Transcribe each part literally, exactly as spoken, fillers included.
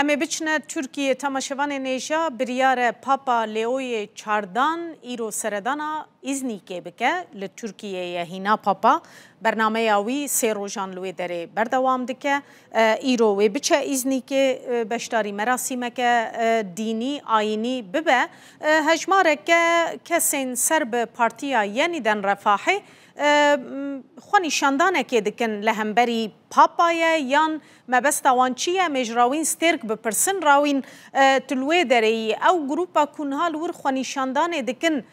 Em ê biçine Tirkiyê. Temaşevanên hêja, biryar e Papa Leoyê çardan îro seredana Îznîkê bike. Li Tirkiyê ye hîna Papa. Bernameya wî sê rojan li wê derê berdewam dike. E, îro wê biçe Îznîkê, e, beşdarî merasîmeke, e, dînî, ayînî bibe. E, hejmareke kesên ser bi Partiya Yenîden Refahê, e, m, xwenîşandanekê dikin li hemberî Papa ye, yan mebesta wan çi ye? Em ê ji rawîn Stêrk bipirsin. Rawîn, e, tu li wê derê yî. Ew grûpa ku niha li wir xwenîşandanê dikin,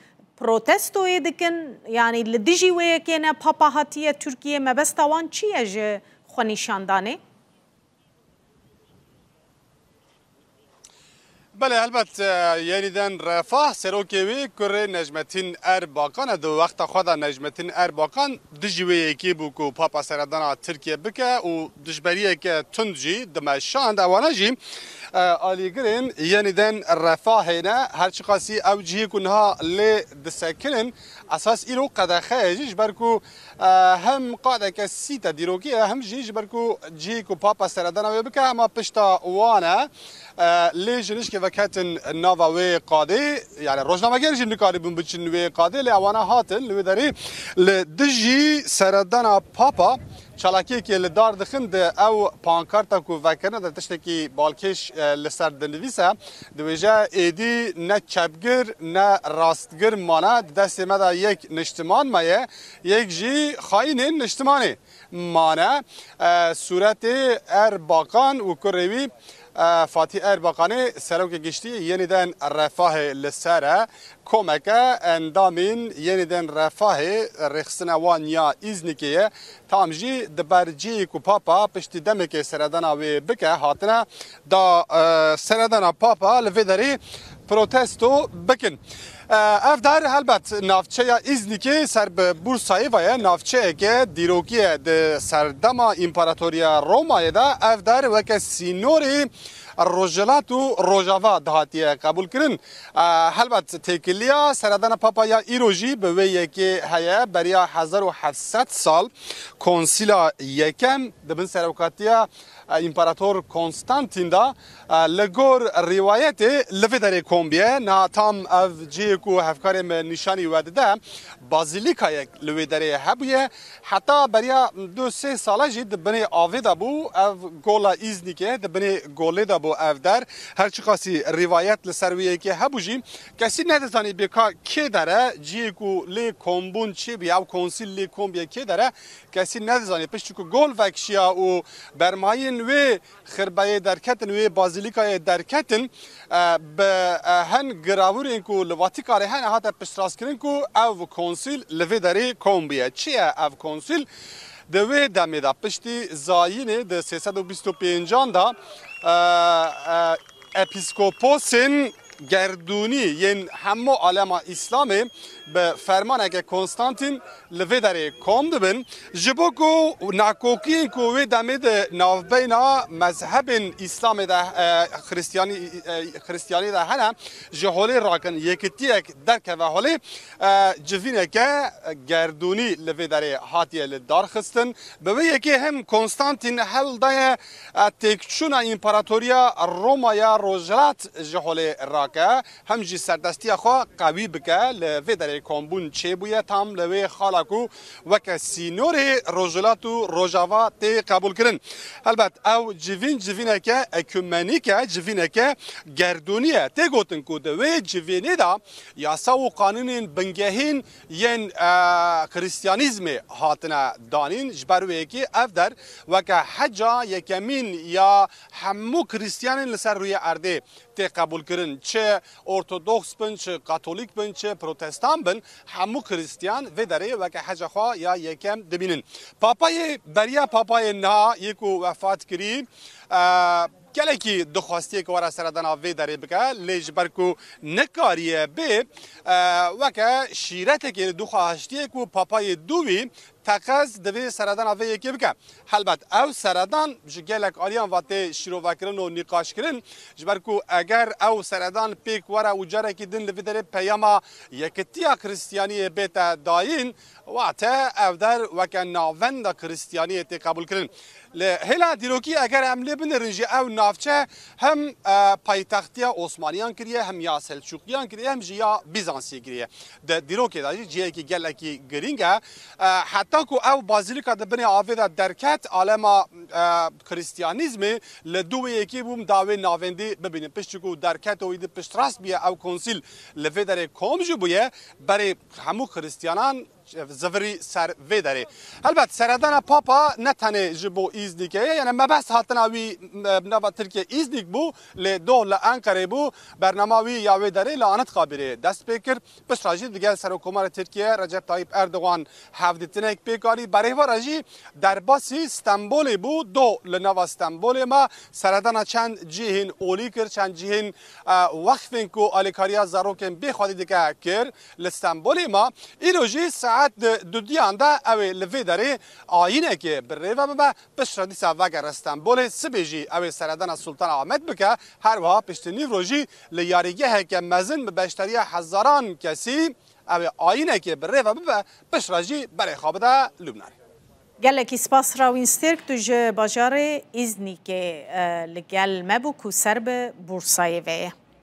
protestoyê dikin, yanî li dijî wê yekê ne Papa hatiye Tirkiyê. Mebesta wan çi ye ji xwenîşandanê? Belê, helbet, e, Yenîden Refah, serokê wî kurê Necmetîn Erbakan e. Di wexta xwe de Necmetîn Erbakan dijî wê yekê bû ku Papa seredana Tirkiye bike û dijberiyeke tund jî dimeşand. Ewana jî, e, alîgirên Yenîden Refahê ne. Her çiqasî ew cihê ku niha lê disekinin, esas îro qedexe ye jî, ji ber ku, e, hem qadeke sîte dîrokî ye, hem jî ji ber ku cihê ku Papa seredana wê bike, hema pişta wan e. E, lê ji nişkê veketin nava wê qadê, yani rojnameger jî nikaribûn biçin wê qadê, lê ewana hatin li wê derê li dijî seredana Papa çalakiyekê li dar dixin. Di ew pankarta ku vekirine de tiştekî balkêş, e, li ser dinivîse, dibêje, êdî ne çepgir ne rastgir mane, di destê me de yek niştiman me ye, yek jî xayînên niştimanê mane. E, sûretê Erbakan û kurê wî, e, Fatî Erbakanê, serokê giştî Yenîden Refahê li ser e. Komeke endamên Yenîden Refahê, rêxistina wan ya Îznikê ye. Tam jî di ber cihê ku Papa piştî demekê seredana wê bike hatine da, e, seredana Papa li vê derê protesto bikin. E, ev der helbet navçeya Îznikê ser bi Bursayê ve ye, navçeyeke dîrokî ye. Di serdema Împaratoriya Romayê de ev der weke sînorê Rojhilat û Rojava dihatiye qebûlkirin. E, helbet têkiliya seredana Papa ya îro jî bi wê yekê heye. Beriya hezar û heft sed sal Konsîla Yekem di bin serokatiya, e, Împarator Konstantîn de, e, li gor rîwayetê li vê derê kom bûye. Niha tam ev cihê ku hevkarê me nîşanî we dide, bazîlîkayek li wê derê hebûye. Heta beriya du sê sale jî di binê avê de bû. Ev gola Îznîkê, di binê golê de bû ev der. Her çiqasî rîwayet li ser wê yekê hebû jî, kesî nedizanî bê ka kê der e, cihê ku lê kombûn çê bûye, ew konsîl lê kom bûye kê der e, kesî nedizanî. Piştî ku gol vekişiya û bermayîn wê xirbeyê derketin, wê bazîlîkayê derketin, e, bi, e, hin giravûrên ku li Vatikanê hene hate piştrastkirin ku ev konsîl li vê derê kom bûye. Çi ye ev konsîl? Di wê demê de piştî zayînê di sê sed û bîst û pêncan de, e, e, epîskoposên gerdûnî yên hemû alema Îslamê bi fermaneke Konstantîn li vê derê kom dibin. Ji bo ku nakokiyên ku wê demê di navbeyna mezhebên Îslamê de, e, Xristiyanî, e, Xristiyanî de hene, ji holê rakin, yekitiyek derkeve holê, e, civîneke gerdûnî li vê derê hatiye li dar xistin. Bi wê yekê hem Konstantîn hel daye, e, têkçûna Împaratoriya Roma ya Rojhilat ji holê rake, hem jî serdestiya xwe qewî bike. Li vê derê kombûn çêbûye, tam li wê xala ku weke sînorê Rojhilat û Rojava tê qebûlkirin. Helbet ew civîn civîneke ekûmenîk e, civîneke gerdûnî ye. Tê gotin ku di wê civînê de yasa û qanûnên bingehîn yên, e, Xristiyanîzmê hatine danîn. Ji ber wê yekê ev der weke heca yekemîn ya hemû Xristiyanên li ser rûyê erdê tê qebûlkirin. Çi Ortodoks bin, çi Katolîk bin, çi Protestan bin, hemû Xristiyan vê derê weke heca xwe ya yekem dibînin. Papayê, beriya Papayê niha yê ku wefat kirî, e, gelekî dixwestiyê ku were seredana vê derê bike, lê ji ber ku nekariye bê, e, weke şîretekê li dû xwe hiştiye ku Papayê dûvî teqez divê seredana vê yekê bike. Helbet ew seredan ji gelek aliyan ve tê şîrovekirin û nîqaşkirin, ji ber ku eger ew seredan pêk were û carekî din li vê derê peyama yekitiya Kristiyaniyê bête dayîn, wate ev der weke navenda Kristiyaniyê tê qebûlkirin. Li hêla dîrokî eger em lê binêrin jî ew navçe hem, e, paytextiya Osmaniyan kiriye, hem ya Selçûqiyan kiriye, hem jî ya Bîzansiyê kiriye. Di dîrokê de jî cihekî gelekî girîng e. E, heta ku ew bazîlîka di binê avê de derket, alema, e, Kristiyanîzmê li dû wê yekê bûm da wê navendî bibînin. Piştî ku derket û îdî piştrast bûye ew konsîl li vê derê kom jî bûye, berê hemû Kristiyanan zivirî ser vê derê. Helbet seredana Papa ne tenê ji bo Îznîkê ye, yani mebest hatina wî, e, nava Tirkiye Îznîk bû, lê doh li Enqerê bû, bernama wî ya wê derê li Anıtkabirê dest pê kir. Piştre jî digel Serokkomarê Tirkiye Recep Tayyip Erdogan hevdîtinek pêk anî. Berêvara jî derbasî Stenbolê bû, doh li nava Stenbolê ma seredana çend cihên olî kir, çend cihên, e, wexfên ku alîkariya zarokên bêxwedî dike kir. Li Stenbolê ma îro jî saet di dudiyan de ew ê li vê derê ayînekê bi rê ve bibe. Piştre dîsa vegere Stenbolê, sibê jî ew ê seredana Sultan Ahmet bike. Her wiha piştî nîvro jî li yarîgeheke mezin bi beşdariya hezaran kesî ew ê ayînekê bi rê ve bibe, piştre jî berê xwe bide Lubnanê. Gelekî spas Rawîn Stêrk, tu ji bajarê Îznîkê, e, li gel me bû ku ser bi Bursayê ve ye.